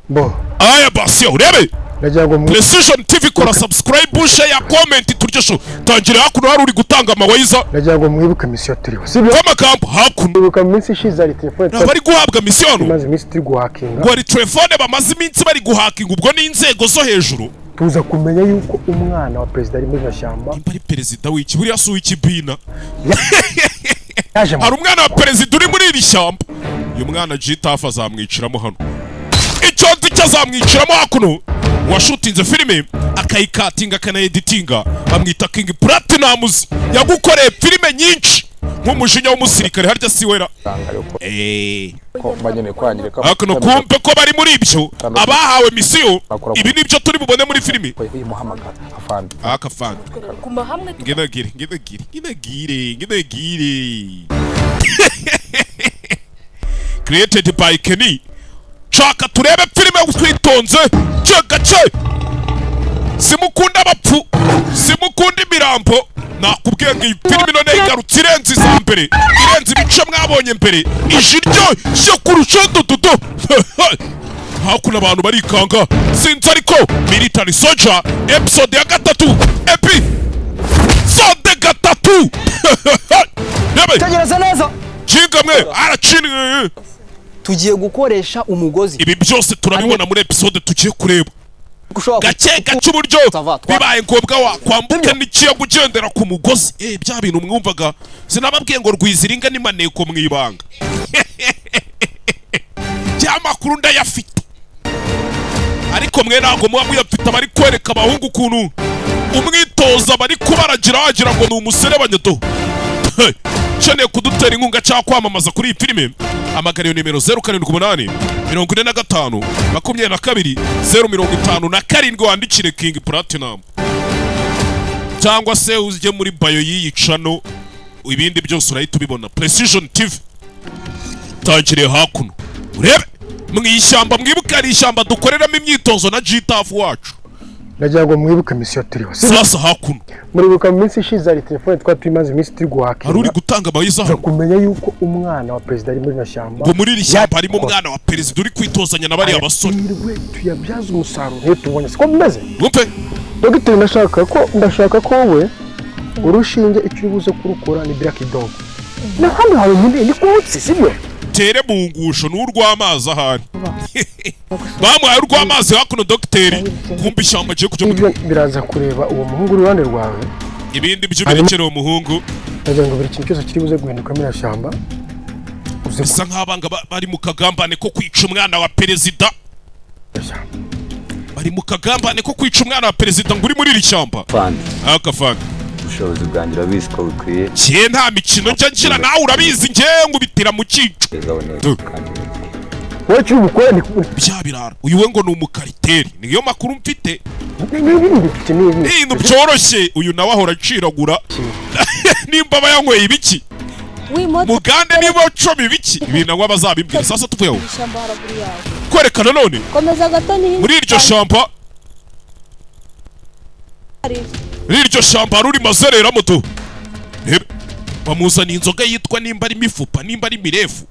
Bo. Aya basi, urebe. Ndagira ngo Precision TV, kora subscribe, share, comment, turye show. Tangira hakuno, hari uri gutanga amawayiza. Ndagira ngo mwibuke mission turiho, sibyo? Amagambo hakuno. Mwibuka mu minsi ishize hari telefone Bari guhabwa mission. imaze iminsi turi guhakinga. Ngo hari telefone bamaze iminsi bari guhakinga, ubwo ni inzego zo hejuru. Tuza kumenya yuko umwana wa perezida ari muri rino shyamba. Nimba ari perezida w'iki, buriya si uw'ikibina? Yaje mu Hari umwana wa perezida uri muri iri shyamba. Uyu mwana Gitafu azamwiciramo hano, icyo nzi cyo azamwiciramo hakuno. Washutinze filime, akayikatinga, akanayeditinga, bamwita King Platinumz. Yagukoreye filime nyinshi nk'umujinya w'umusirikare, harya si wera? Ko bageneye kwangirika. Hakuno kumpe ko bari muri ibyo, abahawe mission, ibi nibyo turi bubone muri filime. Uyimuhamagara afande. Akafana. Guma hamwe. Nginagire, nginagire, nginagire, nginagire. Created by Kenny. Shaka turebe filime twitonze ce gace. Simukunda abapfu, simukunda imirambo. Nakubwiye ngo iyi filime none igarutse irenze iza mbere, irenze ibice mwabonye mbere, ije iryoshye kurusha dududu. Hakuno abantu barikanga, sinzi ariko. Military Soldier episode ya gatatu, episode 3. Rebe. Tegereza neza. Kinga mwe aracini. Tugiye gukoresha umugozi. Ibi byose turabibona muri episode tugiye kureba. Ushobora gake gake uburyo bibaye ngombwa wakwambuka n'ikiyaga ugendera ku mugozi. Bya bintu mwumvaga, sinababwiye ngo rwiziringa ni maneko mu ibanga? Bya makuru ndayafite, ariko mwe ntabwo muba muyafite. Bari kwereka abahungu ukuntu umwitozo bari kubaragira, wagira ngo ni umuserebanya do. Hey, ukeneye kudutera inkunga cyangwa kwamamaza kuri iyi filime, hamagara iyo nimero 0784522057, wandikire King Platinum cyangwa se ujye muri bio y'iyi channel, ibindi byose urahita ubibona. Precision TV. Tangiriye hakuno, urebe mu ishyamba. Mwibuke hari ishyamba dukoreramo imyitozo na Gitafu wacu. Ndagira ngo mwibuke mission turiho, sibyo? Sasa hakuno. Muribuka mu minsi ishize hari telefone twari tumaze iminsi turi Hari guhakinga. uri gutanga amayiza Tuza hano. kumenya yuko umwana wa perezida ari muri rino shyamba. Ngo muri iri shyamba harimo umwana wa perezida uri kwitozanya na bariya basore. Amahirwe tuyabyaze umusaruro niyo tubonye, siko bimeze? Wumve. Dogiteri, ndashaka ko wowe urushinge icyo uri buze kurukora ni black dog, na hano hari nyine ni kutsi, sibyo? Tere mu ngusho ni urw'amazi, ahari bamuhaye urw'amazi. Hakuno dogiteri kumva ishyamba agiye kujya Ibyo biraza kureba uwo muhungu uri iruhande rwawe. Ibindi byo birekera uwo muhungu. Ndagira ngo buri kintu cyose kiri buze guhinduka muri iriya shyamba uze Bisa nk'abanga bari mu kagambane ko kwica umwana wa perezida. Shyamba. Bari mu kagambane ko kwica umwana wa perezida ngo uri muri iri shyamba. Fandi. Akafana. Ubushobozi bwanjye urabizi ko bukwiye. Njye nta mikino njya ngira, nawe urabizi, njye ngubitira mu cyico. Kugezaho neza Du. kandi neza. Wowe icyo uri bukore ni Bya birara, uyu we ngo ni umukariteri, niyo makuru mfite. Ni ibindi ni ibi. Ibintu byoroshye, uyu nawe ahora aciragura nimba aba yanyweye ibiki. Wimota. Mugande niba ucoma ibiki, ibi nawe bazabimbwira. Sasa tuvuye aho. Ishyamba haraguru yawe. Kwerekana none. Komeza gato ni Muri iryo shyamba, muri iryo shyamba hari uri mazerera moto. Rebe, bamuzaniye inzoga yitwa nimba ari mifupa, nimba ari mirefu.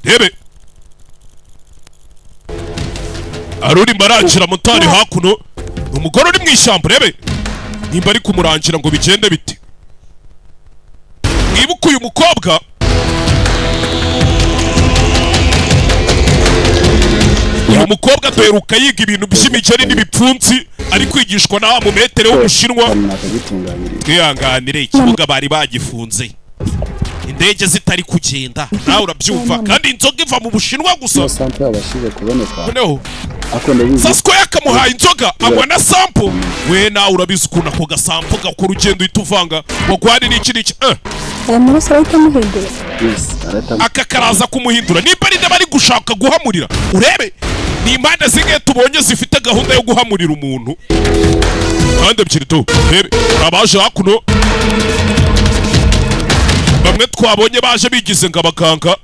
Rebe, hari uri marangira motari hakuno, ni umugore uri mu ishyamba. Rebe nimba ari kumurangira ngo bigende bite. Mwibuke uyu mukobwa, uyu mukobwa duheruka yiga ibintu by'imigeri n'ibipfunsi, ari kwigishwa na wa mumetere w'Umushinwa. Twihanganire, ikibuga bari bagifunze, indege zitari kugenda, nawe urabyumva, kandi inzoga iva mu Bushinwa gusa. Sample yabashije kuboneka. Noneho Ariko ndabizi. Sasiko yakamuhaye inzoga, anywa na sample. We nawe urabizi ukuntu ako gasample gakora, ugenda uhita uvanga wagwari n'iki n'iki. Aya maraso arahita amuhindura. Yes, arahita. Aka karaza kumuhindura. Nimba ari bari gushaka guhamurira, urebe ni impande zimwe tubonye zifite gahunda yo guhamurira umuntu, impande ebyiri tu. Rebe abaje hakuno, bamwe twabonye baje bigize ngo abaganga,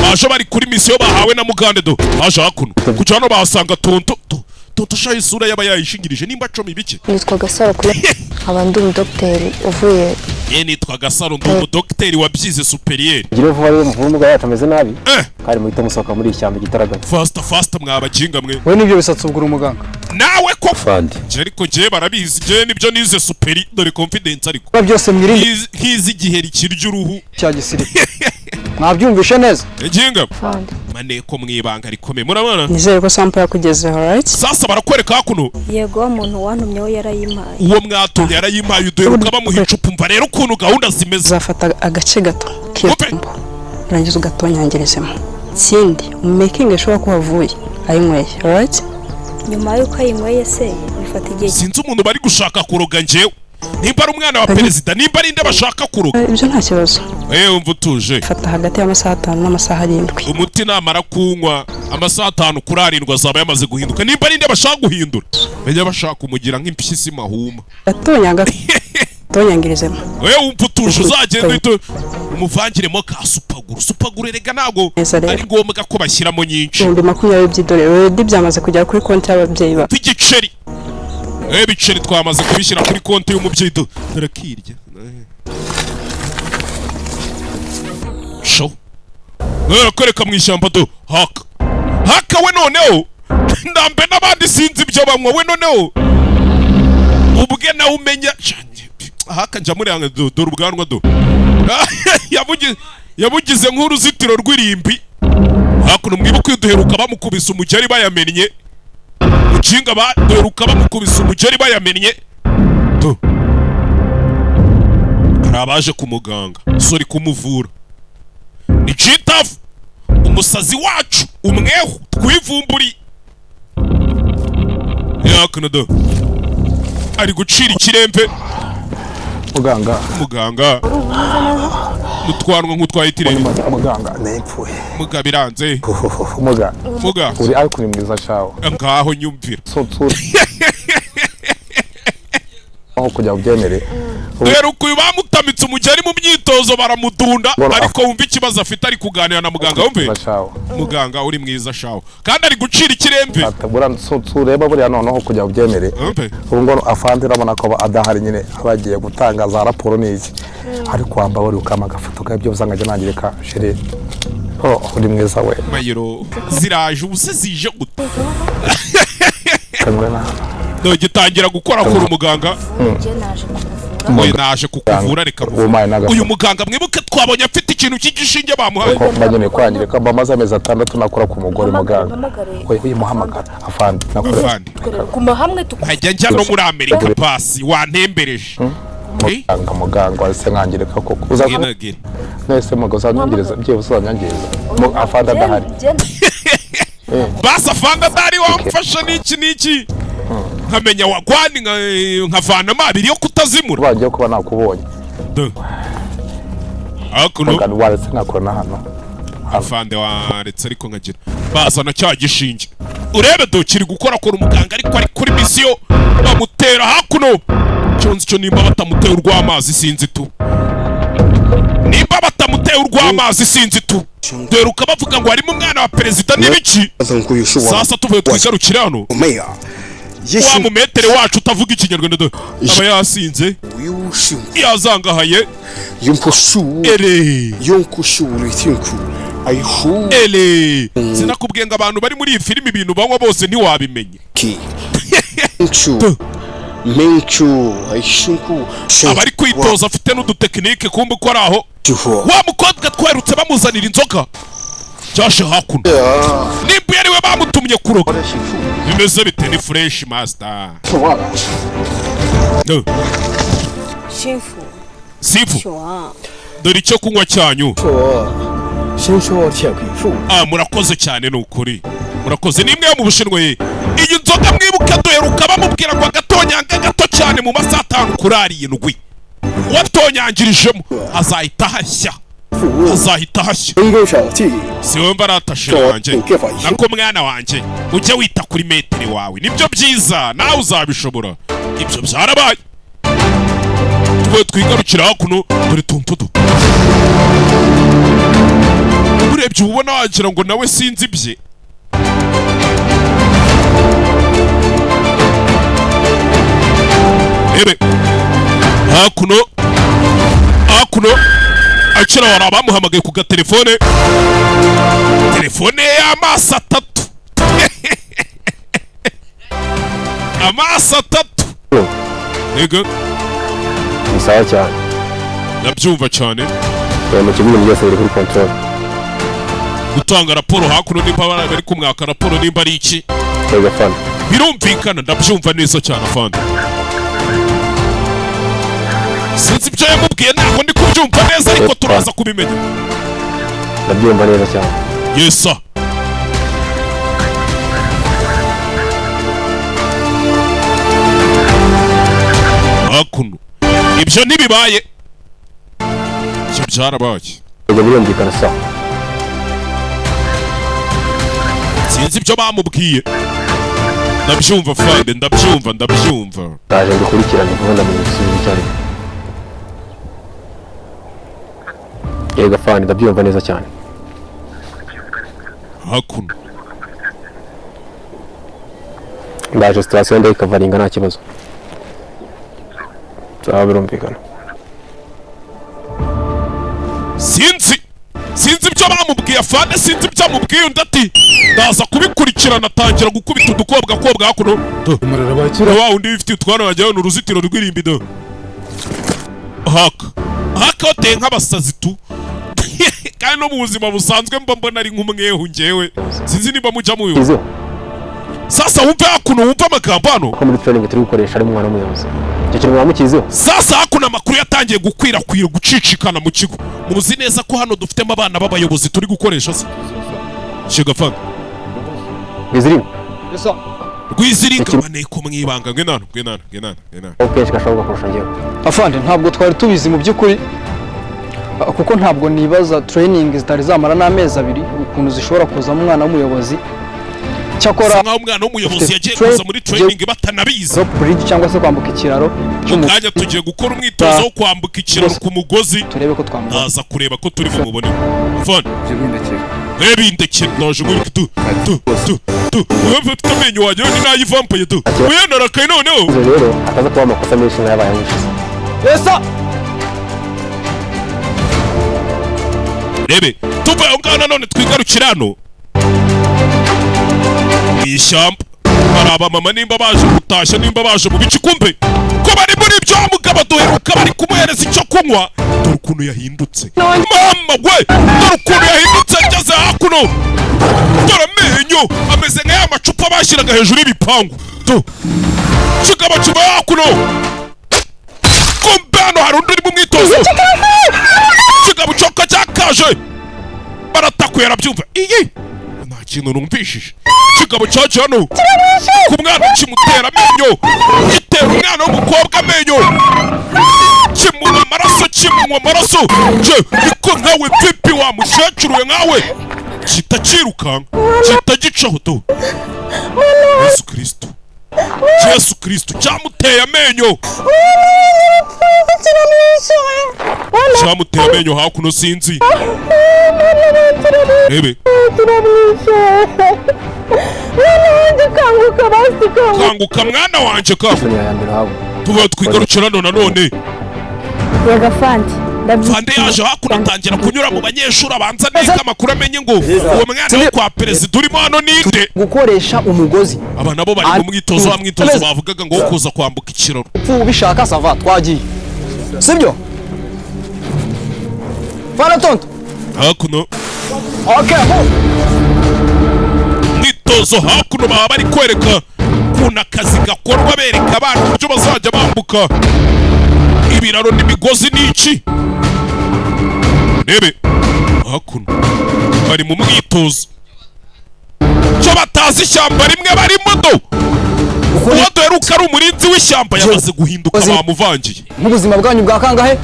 baje bari kuri mission bahawe na mugande do. Baje hakuno kugira hano bahasanga tonto Tonto shaho isura yaba yayishingirije nimba acoma ibiki. Nitwa Gasaro kuri, nkaba ndi umudogiteri uvuye. Ye, nitwa Gasaro, ndi umudogiteri wabyize supérieur. Gire vuba rero, muvure umurwayi yacu ameze nabi. Eh. Kandi muhite musohoka muri iri shyamba igitaraganya. Faster, faster, mwabaginga mwe. We n'ibyo bisatsi ubwo uri umuganga? Nawe ko Fandi. Njye ariko njye barabizi, njye nibyo nize superi. Dore confidence ariko. Kuba byose mwirinde. Nk'izi igihe rikirya uruhu. Cya gisirikare mwabyumvishe neza. Ginga. Fandi. Maneko mu ibanga rikomeye, murabona. Nizere ko sample yakugezeho, right? Sasa barakwereka hakuno. Yego, wa muntu wantumyeho yarayimpaye. Uwo mwatumye yarayimpaye. Uduheruka bamuha icupa. Umva rero ukuntu gahunda zimeze. Uzafata agace gato k'iyo Upe. sample, urangiza ugatonyangerezemo ikindi, umakinge sure ko wavuye ayinyweye, right? Nyuma y'uko ayinyweye se bifata igihe? Sinzi umuntu bari gushaka kuroga njyewe, nimba ari umwana wa perezida, nimba ari inde bashaka kuroga. Ibyo nta kibazo. Umva utuje. Fata hagati y'amasaha 5 n'amasaha 7. Umuti namara kunywa amasaha 5 kuri 7 azaba yamaze guhinduka. Nimba ari inde bashaka guhindura, menya bashaka kumugira nk'impyisi mahuma. Gatonyanga tonyangerezemo. Wewe wumva utuje, uzagenda uhite umuvangiremo ka supaguru. Supaguru erega ntabwo Neza rero. ari ngombwa ko bashyiramo nyinshi. 20,000 by'idolari already byamaze kugera kuri konti y'ababyeyi ba Igiceri, ibiceri twamaze kubishyira kuri konti y'umubyeyi. Do turakirya sho kwereka mu ishyamba. Do haka haka we noneho ndambe n'abandi sinzi ibyo banywa. We noneho ubwe nawe umenya haka njya muri yanga. Do dore ubwanwa, do yabugize nk'uruzitiro rw'irimbi. Hakuno mwibuke iyo duheruka bamukubise umugeri bayamennye. Mukinga baduheruka bamukubise umugeri bayamennye. Do hari abaje ku muganga, sori, kumuvura. Ni Gitafu, umusazi wacu umwehu twivumburi. Hakuno do ari gucira ikiremve. Muganga. Muganga, mutwanwa nk'utwaye itirere. Muganga, nipfuye. Mugabiranze. Muga. Muga. Uri ariko ni mwiza shawo. Ngaho nyumvira. Sotsura aho kujya ubyemere. Rero uyu bamutamitse umugeri mu myitozo baramudunda. Mbona ariko wumva ikibazo afite, ari kuganira na muganga. Wumve. Mwiza shawo. Muganga, uri mwiza shawo, kandi ari gucira ikiremve. Buriya ureba buriya noneho kujya ubyemere. Wumve. Ubu ngo afande urabona ko adahari nyine, aba agiye gutanga za raporo n'iki, ariko wamba wari ukama agafoto ka ibyo usanga ajya nangirika chérie. Oh, uri mwiza we. Mayiro ziraje ubu se zije gute? Kamwe na Dore gitangira gukora kuri umuganga. Njye naje kukuvura. Oya, naje kukuvura, reka muvure. Umaye n'agafoto. Uyu muganga mwibuke twabonye afite ikintu cy'igishinge bamuhaye. Ko mbageneye kwangirika, mba maze amezi 6 nakora ku mugore, muganga. Mpamagare. We uyimuhamagara afande nakora. Afande. Guma hamwe Nkajya njya no muri Amerika pasi wantembereje. Eh? Muganga, muganga, wahise nkangirika koko uza Nginagire. Nese mugo uzanyangiriza, byibuze uzanyangiriza afande adahari. Basi afande adahari wamfasha n'iki n'iki, nkamenya wagwani nkavanamo abiri yo kutazimura. Bagiye kuba nakubonye. Hakuno. Muganga, waretse nkakora na hano. Afande, waretse ariko nkagira bazana cya gishinge urebe. Do kiri gukora kora umuganga, ariko ari kuri misiyo bamutera hakuno. Cyo nzi cyo nimba batamuteye urw'amazi sinzi tu, nimba batamuteye urw'amazi sinzi tu. Dore ukabavuga ngo harimo umwana wa perezida n'ibiki. Sasa tuvuye twigarukire hano, wa mumetere wacu utavuga ikinyarwanda do aba yasinze yazangahaye. Ere ele, sinakubwiye ngo abantu bari muri iyi filimi ibintu banywa bose ntiwabimenye. Abari kwitoza afite n'udutekinike kumbe uko ari aho. Wa mukobwa twerutse bamuzanira inzoga cyaje hakuno, nimba yari we bamutumye kuroga bimeze bite? Ni fresh, master. No. Shifu. Sifu. Shwa. Dore icyo kunywa cyanyu. Ah, murakoze cyane, ni ukuri murakoze. Ni imwe yo mu Bushinwa ye. Iyi nzoga mwibuke duheruka bamubwira ngo agatonyanga gato cyane mu masaha 5 kuri 7 watonyangirijemo azahita hashya, azahita hashya. Si wowe mbaratashe wanjye nako mwana wanjye, ujye wita kuri metero wawe nibyo byiza, nawe uzabishobora. Ibyo byarabaye, tuwe twigarukira hakuno. Dore tumpudu, urebye uba ubona wagira ngo nawe sinzi ibye. Ebe hakuno, hakuno akira, hari abamuhamagaye ku gatelefone, telefone y'amaso atatu, amaso atatu. Yego. Ni sawa cyane. Ndabyumva cyane. Mu kigo ibintu byose biri kuri control. Gutanga raporo hakuno, nimba bari kumwaka raporo, nimba ari iki. Yego fana. Birumvikana, ndabyumva neza cyane afande. Sinzi ibyo yamubwiye, ntabwo ndi kubyumva neza, ariko turaza kubimenya. Ndabyumva neza cyane. Yes sir. Hakuno ibyo ntibibaye, ibyo byarabaye. Yego, birumvikana sawa. Sinzi ibyo bamubwiye. Ndabyumva fande, ndabyumva, ndabyumva. Ndaje ngukurikirane vuba, ndamenya igisubizo icyo ari cyo. Yego fande, ndabyumva neza cyane. Hakuno Ndaje, situation ndayikavaringa, nta kibazo. Sawa, birumvikana. Sinzi ibyo bamubwiye afande, sinzi ibyo amubwiye. Undi ati ndaza kubikurikirana. Atangira gukubita udukobwa kobwa hakuno. Wa undi wifitiye utwana wagira ni uruzitiro rw'irimbi do. Haka haka wateye nk'abasazi tu. Kandi no mu buzima busanzwe mba mbona ari nk'umwehu njyewe, sinzi niba mujya mubibona. Sasa wumve hakuno, wumve amagambo hano. Ko muri training turi gukoresha ari umwana w'umuyobozi, icyo kintu mwamukiziho. Sasa hakuno amakuru yatangiye gukwirakwira, gucicikana mu kigo. Muzi neza ko hano dufitemo abana b'abayobozi turi gukoresha se? Shigafanga Rwiziringa. Rwiziringa maneko mwibanga ngwe nano ngwe nano ngwe nano ngwe nano. Kenshi gashoboka kurusha njyewe. Afande, ntabwo twari tubizi mu by'ukuri, kuko ntabwo nibaza training zitari zamara n'amezi abiri ukuntu zishobora kuzamo umwana w'umuyobozi. Cyakora nkaho umwana w'umuyobozi yagiye kuza muri training batanabizi. Rope bridge cyangwa se kwambuka ikiraro. Mu kanya tugiye gukora umwitozo wo kwambuka ikiraro ku mugozi, turebe ko twambuka. Naza kureba ko turi bumubone. Afande bindekera, naje ngurika tu tu tu tu. Wewe ufite amenyo wagira ni nayivampaye tu. Wewe narakaye noneho. Rero ataza kuba amakosa menshi nk'ayabaye ubushize. Yes sir. Rebe tuva aho ngaho nanone twigarukira hano mu ishyamba. Hari abamama nimba baje gutashya, nimba baje mu bice, kumbe ko bari muri ibyo mugabo duheruka bari kumuhereza icyo kunywa. Dore ukuntu yahindutse mama we, dore ukuntu yahindutse ageze hakuno. Dore amenyo ameze nka ya macupa bashyiraga hejuru y'ibipangu tu. Kigabo kiba hakuno, kumbe hano hari undi uri mu mwitozo. Kigabo cyoka cyakaje baratakuye, arabyumva. Iyi nta kintu numvishije. Kigabo cyaje hano ku mwana kimutera amenyo, gitera umwana w'umukobwa amenyo, kimunywa amaraso, kimunywa amaraso. Niko nkawe pipi wa mukecuru we nkawe, kitakirukanka kitagicaho tu. Yesu Kristo, Yesu Kristo, cyamuteye amenyo, cyamuteye amenyo hakuno. Sinzi rebe kanguka mwana wanje, kanguka. Tuba twigarukira hano nanone. Yego afande. Fande yaje hakuno atangira kunyura mu banyeshuri, abanza neza amakuru amenye ngo uwo mwana wo kwa perezida urimo hano ninde. Gukoresha umugozi. Aba nabo bari mu mwitozo, wa mwitozo bavugaga ngo kuza kwambuka ikiraro. Ubishaka sava twagiye. Sibyo? Fana tonto. Hakuno. Okay, move. Mwitozo hakuno baba bari kwereka ukuntu akazi gakorwa, bereka abantu uburyo bazajya bambuka ibiraro n'imigozi n'iki. Rebe hakuno bari mu mwitozo, cyo batazi ishyamba rimwe barimo do. Uwo duheruka ari umurinzi w'ishyamba yamaze guhinduka, bamuvangiye. Nk'ubuzima bwanyu bwa kangahe?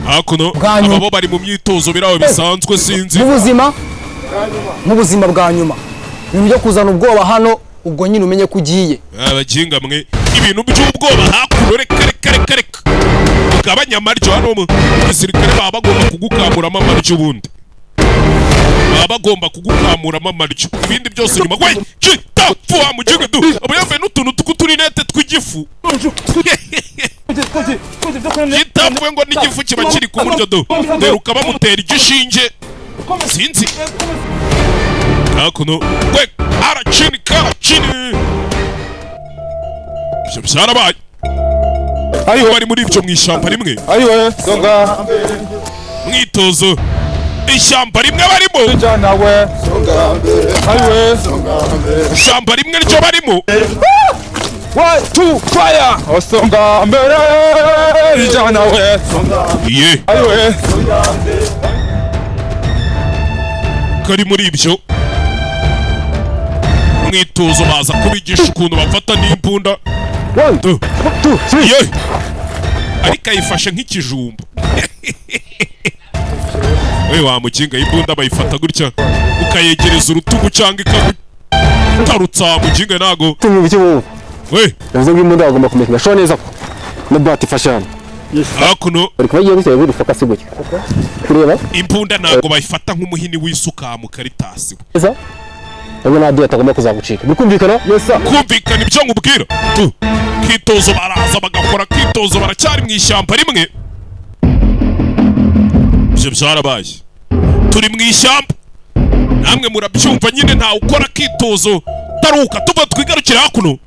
Hakuno abo bari mu myitozo biraho bisanzwe, sinzi. Nk'ubuzima bwa nyuma. Ibintu byo kuzana ubwoba hano, ubwo nyine umenye ko ugiye. Abaginga mwe ibintu by'ubwoba hakuno, reka reka reka reka. Ugabanya amaryo hano mu gisirikare baba bagomba kugukamuramo amaryo, ubundi baba bagomba kugukamuramo amaryo, ibindi byose nyuma. We kita fuwa mu gihugu du aba yambaye n'utuntu tw'uturinete tw'igifu. Gitavuwe ngo n'igifu kiba kiri kumurya do. Deruka bamutera igishinge, sinzi hakuno we aracini karacini. Ibyo byarabaye. Ayo bari muri ibyo mu ishyamba rimwe. Ayiwe songa. Mwitozo ishyamba rimwe barimo. Nawe songa mbere. Ayiwe songa mbere. Ishyamba rimwe ryo barimo. 1 2 fire. Songa mbere ijana we songa. Ye. Ayiwe songa mbere. Kari muri ibyo mwitozo baza kubigisha ukuntu bafata n'imbunda. 1 2 3. Ye. Ariko ayifashe nk'ikijumba. We wa mukinga, imbunda bayifata gutya ukayegereza urutugu cyangwa ikagutarutsa mukinga ntago. We bivuze ngo imbunda bagomba kumenya shora neza ko na bat ifashe hano. Hakuno bari kubagiye gutya buri focus gutya kureba. Imbunda ntago bayifata nk'umuhini w'isuka mu karitasi. Neza nabwo nta diya atagomba kuzagucika. Bikumvikana? Yes sir. Kumvikana ibyo nkubwira tu. Kitozo baraza bagakora kitozo, baracyari mu ishyamba rimwe. Ibyo byarabaye. Turi mu ishyamba namwe murabyumva nyine, ntawe ukora kitozo taruka. Tuva twigarukira hakuno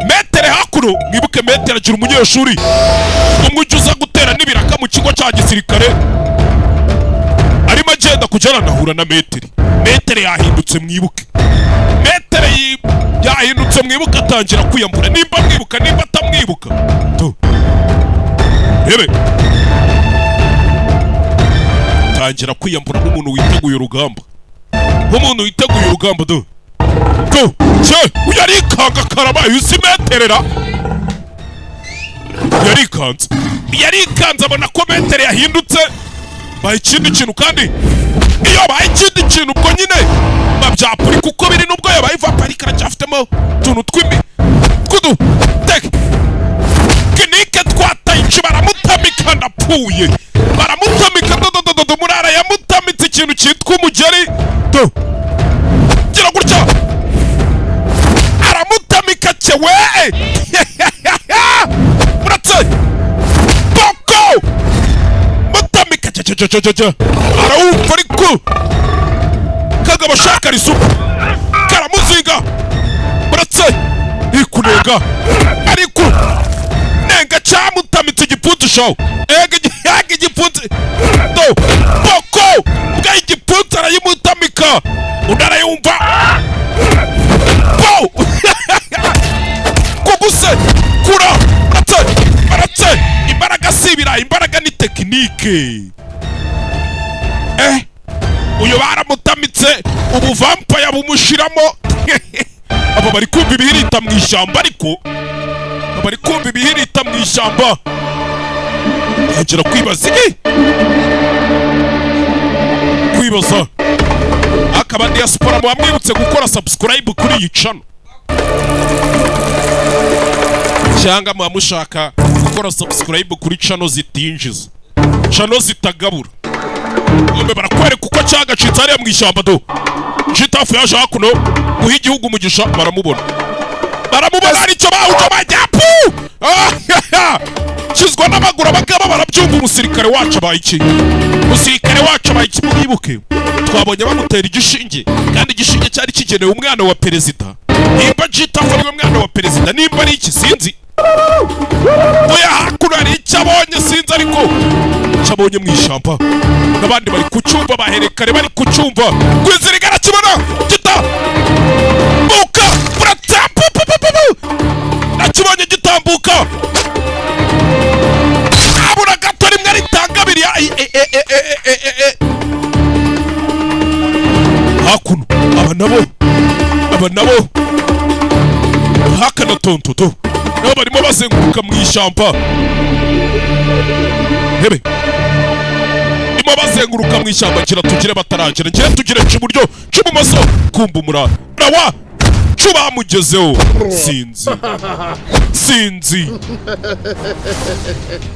metere hakuno. Mwibuke metere agira umunyeshuri umwe ujya uza gutera n'ibiraka mu kigo cya gisirikare. Arimo agenda kugera anahura na metere. Metere yahindutse, mwibuke metere yahindutse, mwibuke atangira kwiyambura. Nimba mwibuka nimba atamwibuka tu rebe tangira kwiyambura nk'umuntu witeguye urugamba, nk'umuntu witeguye urugamba do tu cye. Uyu arikanga karabaye usi meterera yarikanze, yarikanze abona ko metere yahindutse baye ikindi kintu. Kandi iyo baye ikindi kintu ubwo nyine babyapuri kuko biri nubwo yabaye vaparika aracyafitemo utuntu tw'imi tw'udu tekinike twatayici. Baramutamika ndapfuye, baramutamika dodododo. Murara yamutamitse ikintu cyitwa umugeri do. Gira gutya aramutamika cyewe muratse boko mutamika cye arawumva. Ariko kagabo shaka risupu karamuzinga muratse ikunenga ariko nenga cyamutamitse igipfunsi shawo. Ega igipfunsi do boko bwa igipfunsi arayimutamika undi arayumva bo kuguse kura muratse muratse. Imbaraga si ibirayi, imbaraga ni tekinike. Uyu baramutamitse ubuvampaya bumushiramo. Aba bari kumva ibihirita mu ishyamba, ariko bari kumva ibihirita mu ishyamba. Tangira kwibaza iki kwibaza. Akaba diaspora mwamwibutse gukora subscribe kuri iyi channel, cyangwa mwamushaka gukora subscribe kuri channel zitinjiza, channel zitagabura. Ngombe barakwereka uko cyagacitse hariya mu ishyamba do. Jitafu yaje hakuno guha igihugu umugisha, baramubona baramubona aricyo bahuje bajyapu kizwa n'amaguru. Abagabo barabyumva. Umusirikare wacu abaye iki? Umusirikare wacu abaye iki? Mwibuke twabonye bamutera igishinge, kandi igishinge cyari kigenewe umwana wa perezida. Nimba Jitafu ariwe mwana wa perezida, nimba ari iki sinzi. Oya hakuno hari icyo abonye sinzi, ariko icyo abonye mu ishyamba n'abandi bari kucyumva, baherekare bari kucyumva. Kwizirika arakibona gitambuka buratambuka, nakibonye gitambuka abura gato rimwe ritanga abiri. Hakuno aba nabo, aba nabo hakana tontoto nabo barimo bazenguruka mu ishyamba. Hebe barimo bazenguruka mu ishyamba. Gira tugire bataragira, gira tugire cy'iburyo cy'ibumoso. Kumva umurara wa cubamugezeho sinzi sinzi.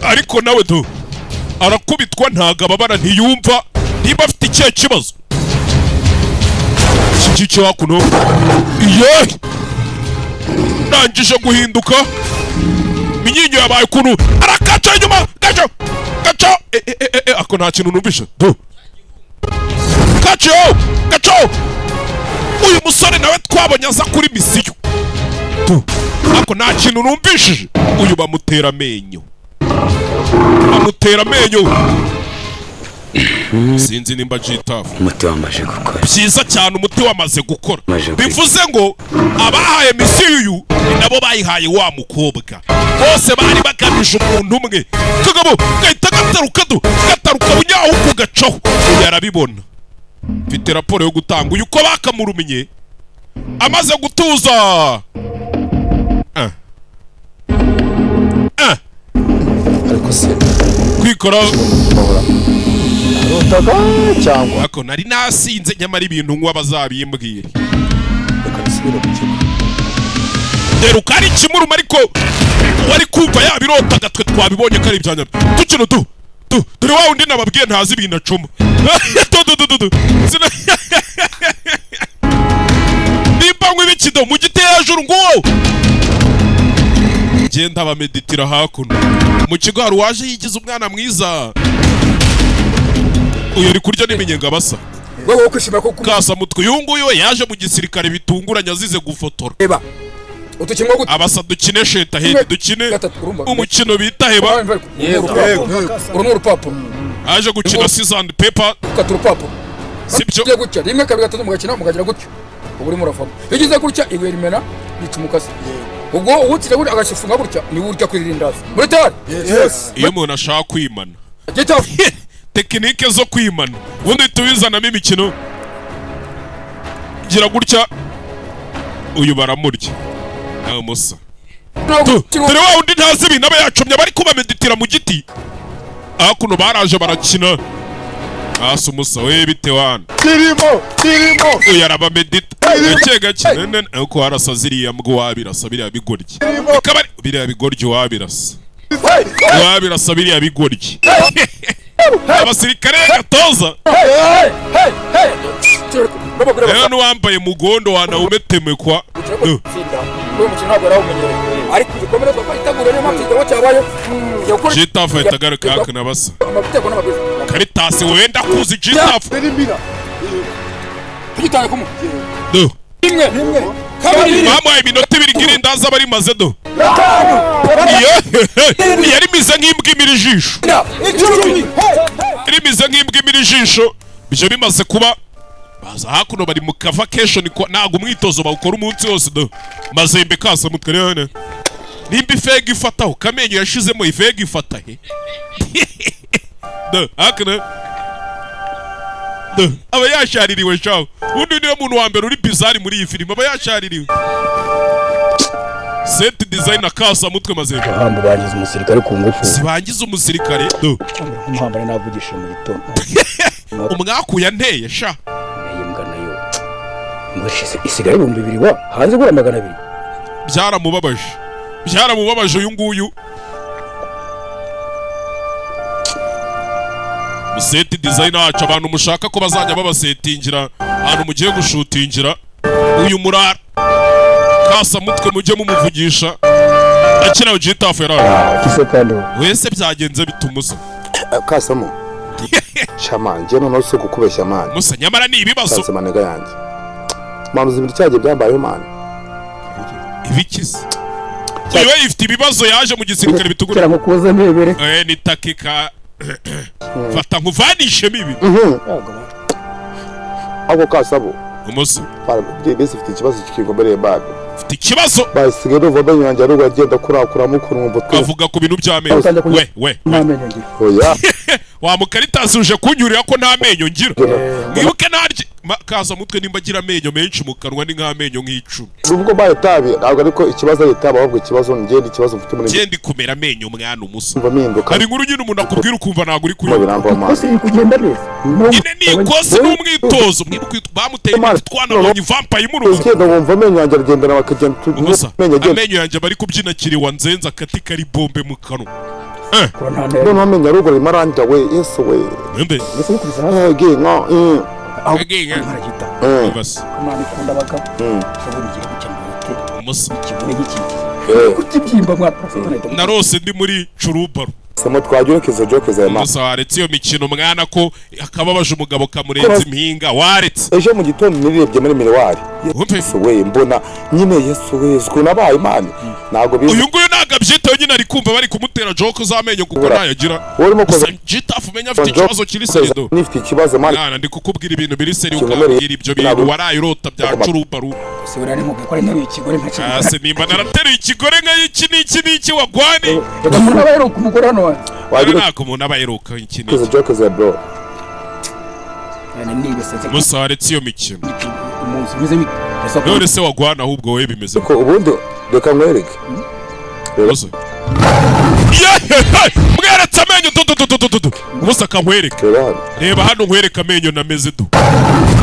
Ariko nawe do arakubitwa ntago ababara, ntiyumva niba afite ikihe kibazo. Iki cyo hakuno iye ndangije guhinduka. Imyinyo yabaye ukuntu arakaca inyuma gaco gaco. E, e, e, e, ako nta kintu numvishe du. Gaco gaco. Uyu musore nawe twabonye aza kuri misiyo tu, ako nta kintu numvishije. Uyu bamutera amenyo, bamutera amenyo. Sinzi nimba Gitafu. Umuti wamaze gukora. Byiza cyane, umuti wamaze gukora. Maze kwiga. Bivuze ngo abahaye misiyo uyu ni nabo bayihaye wa mukobwa, bose bari bagamije umuntu umwe. Kagabo gahita gataruka du, gataruka bunyaho gacaho. Uyu arabibona, mfite raporo yo gutanga. Uyu uko bakamurumye amaze gutuza. Ah. Ah. Ariko se kwikora Rutaga cyangwa ako nari nasinze, nyamara ibintu nywa bazabimbwira. Reka nsubire ku kigo. Deruka ari ikimuruma, ariko wari kumva yabirotaga, twe twabibonye ko ari ibyanyabyo. Tukino tu tu, dore wa wundi nababwiye ntazi ibintu acoma. Tu tu tu tu tu. Nimba nywa ibikido mu giti hejuru nguwo ngenda bameditira. Hakuno mu kigo hari uwaje yigize umwana mwiza. Uyu ari kurya n'iminyenga basa. Wowe kwishimira ko kasa mutwe. Uyu nguyu we yaje mu gisirikare bitunguranye azize gufotora. Reba utukingo gute. Abasa dukine sheta hedi, dukine Gatatu, urumva. umukino bita heba. Uru ni urupapuro. Aje gukina scissors and paper. Ukata urupapuro. Sibyo? Ugiye gutya rimwe, kabiri, gatatu, mugakina mukagira gutyo, ubu urimo uravamo. Iyo ugize gutya ibuye rimena rica umukasi. Ubwo uwutira gutya agashifunga gutya, niwe urya kuri irindazi muri tayari. Yes. Iyo umuntu ashaka kwimana, Gitafu. tekinike zo kwimana ubundi tubizanamo imikino. Gira gutya, uyu baramurya nawe musa. Tu, dore wa wundi ntazi ibintu aba yacomye, bari kubameditira mu giti. Hakuno baraje barakina hasi. Umusa we bite wana? Kirimo, kirimo. Uyu arabamedita gake gake. Nene uko warasa ziriya mbwa, wabirasa biriya bigoryi. Bikaba biriya bigoryi wabirasa, wabirasa biriya bigoryi. Abasirikare gatoza rero n'uwambaye mugondo wanawumetemekwa. Uyu mukino ntabwo yarawumenyereye, ariko igikomere ko itegura, niyo mpamvu igikorwa cyabayeho. Tugiye gukora Gitafu ahita agaruka hakuno basa. amategeko n'amabwiriza. Karitasi wenda kuzi Gitafu. Tugitanga kumwe. Do. Rimwe, kabiri. Bamuhaye iminota 2 ngo irindazi aba rimaze do. Iyo yari imeze nk'imbwa imira ijisho, 10. Rimeze nk'imbwa imira ijisho. Ibyo bimaze kuba, baza hakuno bari mu ka vacation, ntabwo umwitozo bawukora umunsi wose do. Mazembe kasa mutwe rero nimba ifega ifataho kamenyo yashizemo ifega ifata he do. Hakuno do aba yashaririwe shaho. Undi niwe muntu wa mbere uri bizarre muri iyi filime, aba yashaririwe. Set design akasa mutwe Mazembe. Ahambu bangiza umusirikare ku ngufu. Sibangiza umusirikare do. Nk'umuhambara navugishije mu gitondo. Umwaku yanteye sha. Iyi mbwa nayo ngo isigaye 2000 wa hanze igura 200. Byaramubabaje, byaramubabaje uyu nguyu set design wacu. Abantu mushaka ko bazajya babasetingira ahantu mugiye gushutingira, uyu murara kasa mutwe mujye mumuvugisha akina. Gitafu yaraje. Kise kandi we. Wese byagenze bitumuza. Kasamo shama, njye noneho si kukubeshya man. Musa, nyamara ni ibibazo. Sasa manega yanjye mama, uzi ibintu cyagiye byambayeho man. Ibikize uyu we ifite ibibazo, yaje mu gisirikare bitugura. Kera nko kuza ntebere. Eh, ni takika fata nkuvanishemo ibi. Ako kasabo. Umusa. Bese ifite ikibazo kikingomereye bag. Ufite ikibazo. Basigaye numva amenyo yanjye ariko agenda kurakuramo ukuntu nkumva twe. Avuga ku bintu by'amenyo we we. Nta menyo ngira. Oya. Wa mukaritasi uje kunyurira ko nta menyo ngira, mwibuke narye kaza mutwe nimba agira amenyo menshi mu kanwa, ni nk'amenyo nk'icumi. Nubwo mbaye itabi ntabwo, ariko ikibazo ari itabi, ahubwo ikibazo njye ni ikibazo mfite muri genda kumera amenyo mwana umusa. Umva mpinduka. Hari inkuru nyine umuntu akubwira ukumva ntabwo uri Ngo kuyumva. biramva man. Ikosi riri kugenda neza. Nyine ni ikosi n'umwitozo. Mwibuke bamuteye imiti, twanabonye vampire imurutse. Ugenda wumva amenyo yanjye aragendana bakagenda Umusa amenyo agenda. Amenyo yanjye bari kubyina kiriwa nzenze akati kari bombe mu kanwa. Eh. Noneho amenyo aruguru arimo arandya we, yesu we. Mbe. Mbese bikubise hasi. Eh, nka Agiye. Eh. Basi. Imana ikunda abagabo. Ubundi ngiye gucya mbihute. Umusa. Ikibune gikiki. Kutibyimba mwana, urafata nahita. Narose ndi muri curubaro. Samo twagira izo joke zawe, man. Gusa waretse iyo mikino mwana, ko akababaje umugabo kamurenza impinga, waretse? Ejo mu gitondo nirebye muri miroir, Yesu we, mbona nyine, Yesu we, ukuntu abaye, man, ntabwo bizi. Uyu nguyu ntabwo abyitaho nyine, ari kumva bari kumutera joke z'amenyo kuko ntayagira. Urimo Gusa Gitafu umenya afite ikibazo kiri sérieux do. Nifite ikibazo, man. Mwana, ndi kukubwira ibintu biri sérieux, Kinkomereye. ukambwira ibyo bintu waraye urota bya curubaru. Se uriya ni mubwiye ko ari nteruye ikigore nka. Ase nimba narateruye ikigore nka iki n'iki n'iki wagwani. Reka, umuntu aba aheruka umugore hano wanjye. Wagira Ntabwo umuntu aba aheruka iki izo n'iki. joke zawe, bro. Nibesetse. Musa, waretse iyo mikino? Umunsi umeze bite? None se wagwana, ahubwo wowe bimeze? Ariko ubundi reka nkwereke. Musa, yehehe, mweretse amenyo du du du du du du. Musa, kankwereke. Reba hano. Reba hano nkwereke amenyo nameze du.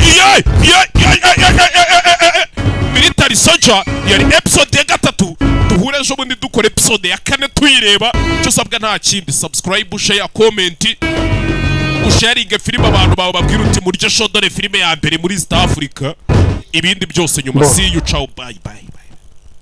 Iye iye iye iye iye iye! Military Soldier yari episode ya gatatu. Duhure ejo bundi dukora episode ya kane tuyireba. Icyo usabwa nta kindi: subscribe, share, comment, usharinge filime abantu bawe, babwira uti murye show, dore filime ya mbere muri East Africa. Ibindi byose nyuma. See you, ciao, bye bye.